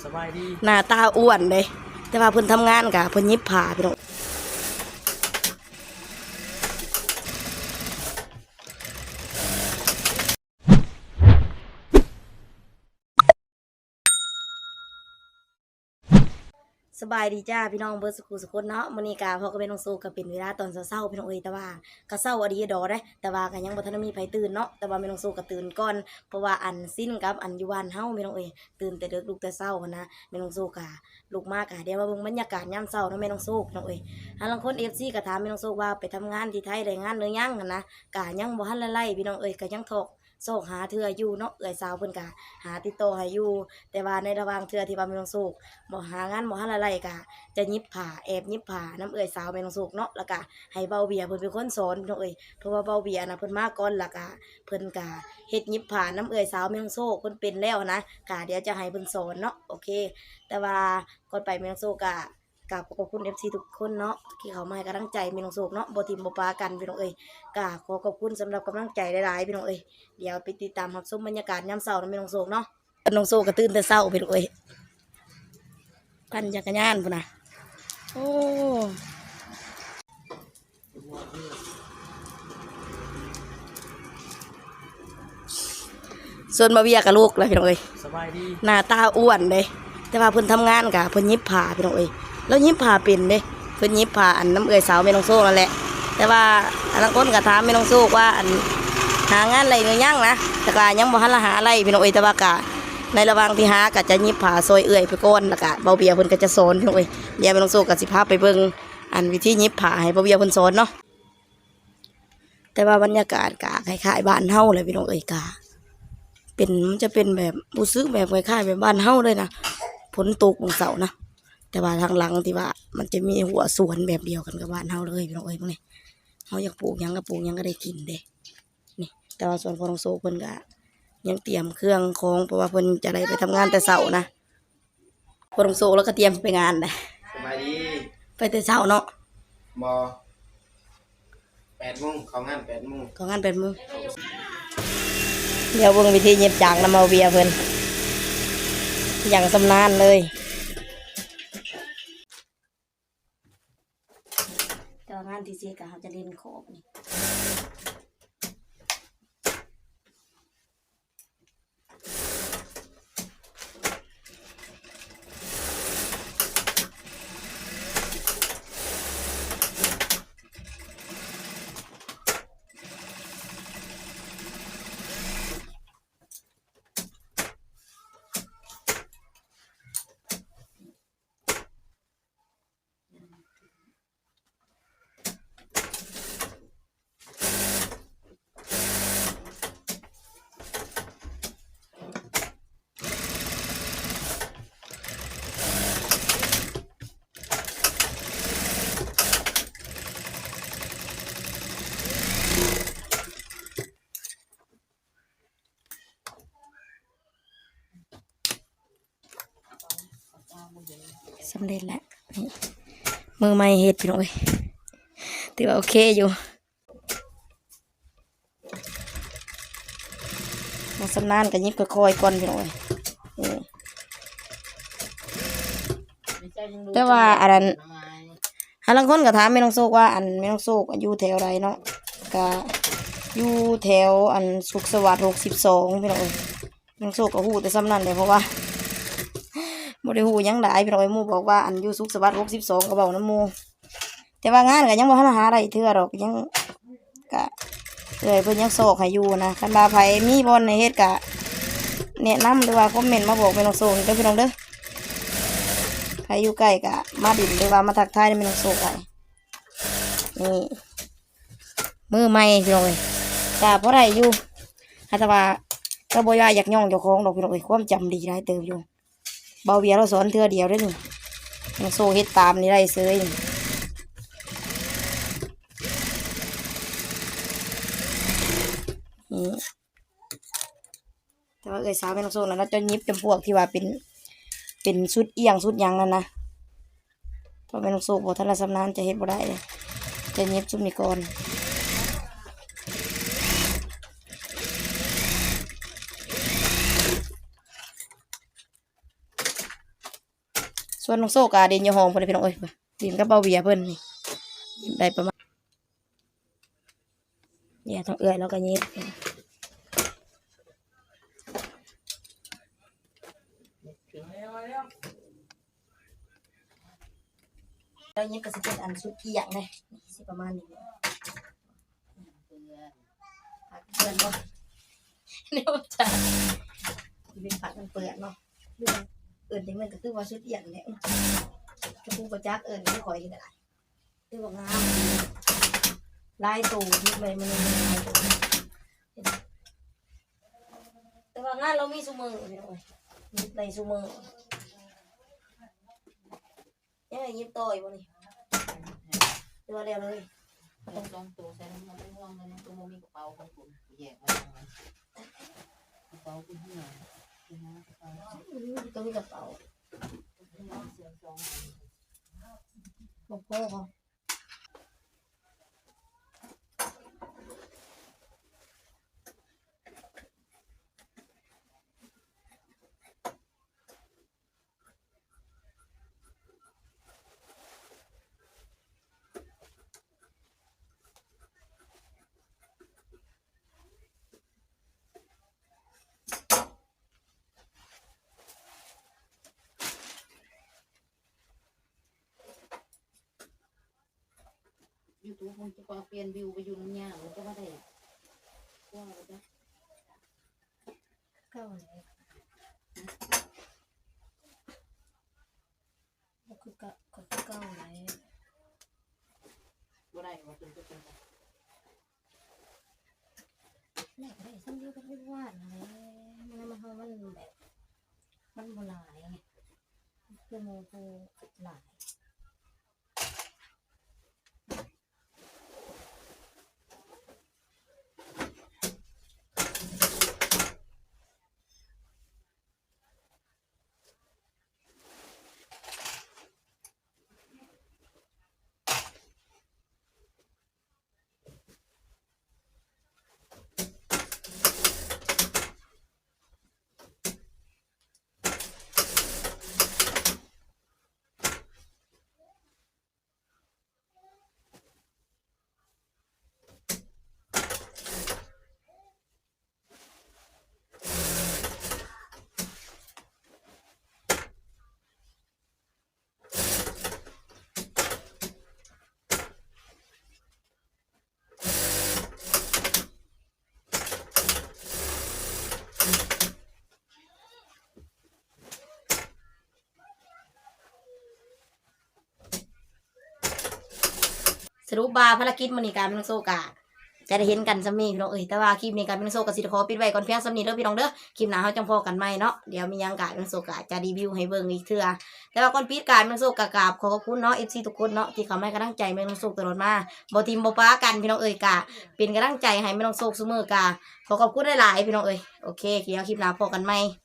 ສະບາຍດີ. ໜ້າຕາອ້ວນເດ້ ແຕ່ວ່າເພິ່ນທຳງານກະເພິ່ນຫຍິບຜ້າ ພີ່ນ້ອງ. ສະບາຍດີຈ້າ ພີ່ນ້ອງເບິດສຸຂູສຸຄົນເນາະ. ມື້ນີ້ກະພໍ້ກັບແມ່ນ້ອງໂຊກ ກະເປັນເວລາຕອນເຊົ້າໆ ພີ່ນ້ອງເອີຍ. ແຕ່ວ່າກະເຊົ້າອະດີດອກເດ້ ແຕ່ວ່າກະຍັງບໍ່ທັນໄດ້ມີໃຜຕື່ນເນາະ. ແຕ່ວ່າແມ່ນ້ອງໂຊກກະຕື່ນກ່ອນ ເພາະວ່າອັນຊິນກັບອັນຢູ່ບ້ານເຮົາ ພີ່ນ້ອງເອີຍ ຕື່ນແຕ່ເດິກລຸກແຕ່ເຊົ້າຫັ້ນນະ. ແມ່ນ້ອງໂຊກກະລຸກມາກະ ດຽວມາເບິ່ງບັນຍາກາດຍາມເຊົ້າເນາະ ແມ່ນ້ອງໂຊກ ພີ່ນ້ອງເອີຍ. ຫາລາງຄົນ ເອັຟຊີ ກະຖາມແມ່ນ້ອງໂຊກວ່າໄປທຳງານທີ່ໄທໄດ້ງານຫຼືຍັງຫັ້ນນະ. ກະຍັງບໍ່ທັນໄດ້ໄລ່ ພີ່ນ້ອງເອີຍ ກະຍັງຊອກ ຊອກຫາເທື່ອຢູ່ເນາະ. ເອື້ອຍສາວເພິ່ນກະຫາຕິດຕໍ່ໃຫ້ຢູ່ ແຕ່ວ່າໃນລະຫວ່າງເທື່ອທີ່ວ່າແມ່ນ້ອງໂຊກບໍ່ຫາງານ ບໍ່ທັນໄດ້ໄລ່ ກະຈະຫຍິບຜ້າ ແອບຫຍິບຜ້ານຳເອື້ອຍສາວແມ່ນ້ອງໂຊກເນາະ ລະກະໃຫ້ເບົາເບຍເພິ່ນເປັນຄົນສອນ ພີ່ນ້ອງເອີຍ. ເພາະວ່າເບົາເບຍນະ ເພິ່ນມາກ່ອນ ລະກະເພິ່ນກະເຮັດຫຍິບຜ້ານຳເອື້ອຍສາວແມ່ນ້ອງໂຊກ ເພິ່ນເປັນແລ້ວຫັ້ນນະ. ກະດຽວຈະໃຫ້ເພິ່ນສອນເນາະ. ໂອເຄ ແຕ່ວ່າກ່ອນໄປແມ່ນ້ອງໂຊກກະ ກາບຂອບຂອບຄຸນ ເອັຟຊີ ທຸກຄົນເນາະ ທີ່ເຂົ້າມາໃຫ້ກຳລັງໃຈແມ່ນ້ອງໂຊກເນາະ ບໍ່ຖິ້ມບໍ່ປາກັນ ພີ່ນ້ອງເອີຍ. ກະຂໍຂອບຄຸນສຳລັບກຳລັງໃຈຫຼາຍໆ ພີ່ນ້ອງເອີຍ. ດຽວໄປຕິດຕາມຮັບຊົມບັນຍາກາດຍາມເຊົ້ານຳແມ່ນ້ອງໂຊກເນາະ. ນ້ອງໂຊກກະຕື່ນແຕ່ເຊົ້າ ພີ່ນ້ອງເອີຍ ປັ່ນຈັກກະຍານພຸ້ນນະ. ໂອ້ ສ່ວນບ່າວເບຍກະລຸກແລ້ວ ພີ່ນ້ອງເອີຍ. ສະບາຍດີ. ໜ້າຕາອ້ວນເດ້ ແຕ່ວ່າເພິ່ນທຳງານກະເພິ່ນຫຍິບຜ້າ ພີ່ນ້ອງເອີຍ. ລາວຫຍິບຜ້າເປັນເດ້ ເພິ່ນຫຍິບຜ້າອັນນຳເອື້ອຍສາວແມ່ນ້ອງໂຊກນັ້ນແຫຼະ. ແຕ່ວ່າລາງຄົນກະຖາມແມ່ນ້ອງໂຊກວ່າ ອັນ ຫາງານໄດ້ຫຼືຍັງນະ. ແຕ່ກະຍັງບໍ່ທັນລະຫາໄດ້ ພີ່ນ້ອງເອີຍ. ແຕ່ວ່າກະໃນລະຫວ່າງທີ່ຫາກະຈະຫຍິບຜ້າຊ່ອຍເອື້ອຍໄປກ່ອນ ລະກະເບົາເບຍເພິ່ນກະຈະສອນ ພີ່ນ້ອງເອີຍ. ດຽວແມ່ນ້ອງໂຊກກະຊິພາໄປເບິ່ງ ອັນ ວິທີຫຍິບຜ້າໃຫ້ບ່າວເບຍເພິ່ນສອນເນາະ. ແຕ່ວ່າບັນຍາກາດກະຄ້າຍໆບ້ານເຮົາແຫຼະ ພີ່ນ້ອງເອີຍ. ກະເປັນ ມັນຈະເປັນແບບ ຮູ້ສຶກແບບຄ້າຍໆແບບບ້ານເຮົາເລີຍນະ ຝົນຕົກມື້ເຊົ້ານະ. ແຕ່ວ່າທາງຫຼັງທີ່ວ່າມັນຈະມີຮົ້ວສວນແບບດຽວກັນກັບບ້ານເຮົາເລີຍ ພີ່ນ້ອງເອີຍ. ເບິ່ງນີ້ ເຮົາຢາກປູກຫຍັງກະປູກ ຫຍັງກະໄດ້ກິນເດ້ ນີ້. ແຕ່ວ່າສ່ວນພໍ່ນ້ອງໂຊກເພິ່ນກະຍັງຕຽມເຄື່ອງຂອງ ເພາະວ່າເພິ່ນຈະໄດ້ໄປທຳງານແຕ່ເຊົ້ານະ. ພໍ່ນ້ອງໂຊກລາວກະຕຽມໄປງານໄດ໋. ສະບາຍດີ. ໄປແຕ່ເຊົ້າເນາະ. ບໍ່ ແປດໂມງ ເຂົ້າງານແປດໂມງ ເຂົ້າງານແປດໂມງ. ດຽວເບິ່ງວິທີຫຍິບຈາກນຳບ່າວເບຍເພິ່ນ ຢ່າງຊຳນານເລີຍ. ແຕ່ວ່າງານທີ່ເສດກະເຮົາຈະເຫຼັ້ນຂອບນີ້. ສຳເລັດແລ້ວ ນີ້ ມືໃໝ່ເຮັດ ພີ່ນ້ອງເອີຍ ຖືວ່າໂອເຄຢູ່. ບໍ່ຊຳນານກະຫຍິບຄ່ອຍໆກ່ອນ ພີ່ນ້ອງເອີຍ. ແຕ່ວ່າອັນນັ້ນ ຫາລາງຄົນກະຖາມແມ່ນ້ອງໂຊກວ່າ ອັນ ແມ່ນ້ອງໂຊກຢູ່ແຖວໃດເນາະ. ກະຢູ່ແຖວ ອັນ ສຸກສະຫວັດຫົກສິບສອງ ພີ່ນ້ອງເອີຍ. ແມ່ນ້ອງໂຊກກະຮູ້ແຕ່ຊ່ຳນັ້ນແຫຼະ ເພາະວ່າບໍ່ໄດ້ຮູ້ຫຍັງຫຼາຍ ພີ່ນ້ອງເອີຍ. ໝູ່ບອກວ່າ ອັນ ຢູ່ສຸກສະຫວັດຫົກສິບສອງ ກະເວົ້ານຳໝູ່. ແຕ່ວ່າງານກະຍັງບໍ່ທັນຫາໄດ້ເທື່ອດອກ ຍັງ ກະເອື້ອຍເພິ່ນຍັງຊອກໃຫ້ຢູ່ນະ. ຄັນວ່າໃຜມີບ່ອນໃຫ້ເຮັດກະແນະນຳ ຫຼືວ່າຄອມເມັນມາບອກແມ່ນ້ອງໂຊກເດີ ພີ່ນ້ອງເດີ. ໃຜຢູ່ໃກ້ກະມາດິນ ຫຼືວ່າມາທັກທາຍແມ່ນ້ອງໂຊກໄດ້. ນີ້ ມືໃໝ່ ພີ່ນ້ອງເອີຍ ກະພໍໄດ້ຢູ່ ແຕ່ວ່າກະບໍ່ຢາກ ຢາກຍ້ອງເຈົ້າຂອງດອກ ພີ່ນ້ອງເອີຍ. ຄວາມຈຳດີຫຼາຍເຕີບຢູ່. ເບົາເບຍລາວສອນເທື່ອດຽວເດ້ນີ້ ຍັງໂຊເຮັດຕາມນີ້ໄດ້ເສີຍນີ້. ນີ້ ແຕ່ວ່າເອື້ອຍສາວແມ່ນ້ອງໂຊກນັ້ນ ລາວຈະຫຍິບຈຳພວກທີ່ວ່າເປັນ ເປັນຊຸດອ່ຽງຊຸດຫຍັງນັ້ນນະ. ເພາະແມ່ນ້ອງໂຊກບໍ່ທັນລະຊຳນານ ຈະເຮັດບໍ່ໄດ້ ຈະຫຍິບຊຸມນີ້ກ່ອນ. ສ່ວນນ້ອງໂຊກະຫຼິ້ນຢູ່ຫ້ອງເພິ່ນ ພີ່ນ້ອງເອີຍ ຫຼິ້ນກັບບ່າວເວຍເພິ່ນນີ້ ໄດ້ປະມານ ເວຍທາງເອື້ອຍລາວກະຍິບ ແລ້ວຍິບກະຊິເປັນອັນສຸດອຽງເດ້ ຊິປະມານນີ້. ຜັກເປື້ອນບໍ່? ແນວຈະເປັນຜັກມັນເປື້ອນເນາະ ເອີ້ນຈັ່ງນັ້ນກະຄືວ່າສຸດອຽງແຫຼະ ກະບໍ່ຮູ້ຈັກເອີ້ນຄືຂ້ອຍນີ້ກະໄດ້ ແຕ່ວ່າງາມ ຫຼາຍໂຕ ຍິບໄວ້ມື້ນີ້ຫຼາຍໂຕ ແຕ່ວ່າງານລາວມີຊຸມື້ ຍິບໄດ້ຊຸມື້. ຍັງໄດ້ຍິບຕໍ່ອີກບໍ່ນີ້ ຫຼືວ່າແລ້ວເລີຍ? ເອົາສອງໂຕໃສ່ນຳ ບໍ່ຕ້ອງຫ່ວງເລີຍ ມັນກໍບໍ່ມີກະເປົາຂອງກູ ແຍກໄວ້ນຳ ກະເປົາກູເຫື່ອ ໄປຫາກະເປົາ ອືມ ຕ້ອງມີກະເປົາ ເສື້ອສອງອັນ ບໍ່ພໍບໍ່? ຢູທູບມັນຈະປ່ຽນວິວໄປຢູ່ນຳຍາ ມັນກໍບໍ່ໄດ້ ກວ່າແລ້ວຈ້ະ ເກົ່າແຫຼະ ບໍ່ຄືເກົ່າ ກໍຄືເກົ່າແຫຼະ ບໍ່ໄດ້ວ່າເປັນຕົວເປັນຕົວ ແລກໄດ້ສ່ຳດຽວກັບວາດຫັ້ນແຫຼະ ມັນ ມັນ ມັນແບບ ມັນບໍ່ຫຼາຍ ຄືໝູ່ຜູ້ຫຼາຍ. ສະຫຼຸບວ່າພາລະກິດມື້ນີ້ກະແມ່ນ້ອງໂຊກະຈະໄດ້ເຫັນກັນສ່ຳນີ້ພີ່ນ້ອງເອີຍ ແຕ່ວ່າຄລິບນີ້ກະແມ່ນ້ອງໂຊກະຊິໄດ້ຂໍປິດໄວ້ກ່ອນພຽງສ່ຳນີ້ເດີພີ່ນ້ອງເດີ ຄລິບໜ້າເຮົາຈັ່ງພໍ້ກັນໃໝ່ເນາະ ດຽວມີຫຍັງກະແມ່ນ້ອງໂຊກະຈະຣີວິວໃຫ້ເບິ່ງອີກເທື່ອ ແຕ່ວ່າກ່ອນປິດກະແມ່ນ້ອງໂຊກະກາບຂໍຂອບຄຸນເນາະ ເອັຟຊີທຸກຄົນເນາະ ທີ່ເຂົ້າໃຫ້ກຳລັງໃຈແມ່ນ້ອງໂຊຕະຫຼອດມາ ບໍ່ຖິ້ມບໍ່ປະກັນພີ່ນ້ອງເອີຍ ກະເປັນກຳລັງໃຈໃຫ້ແມ່ນ້ອງໂຊຊຸມື້ ກະຂໍຂອບຄຸນຫຼາຍໆພີ່ນ້ອງເອີຍ ໂອເຄ ດຽວຄລິບໜ້າພໍ້ກັນໃໝ່.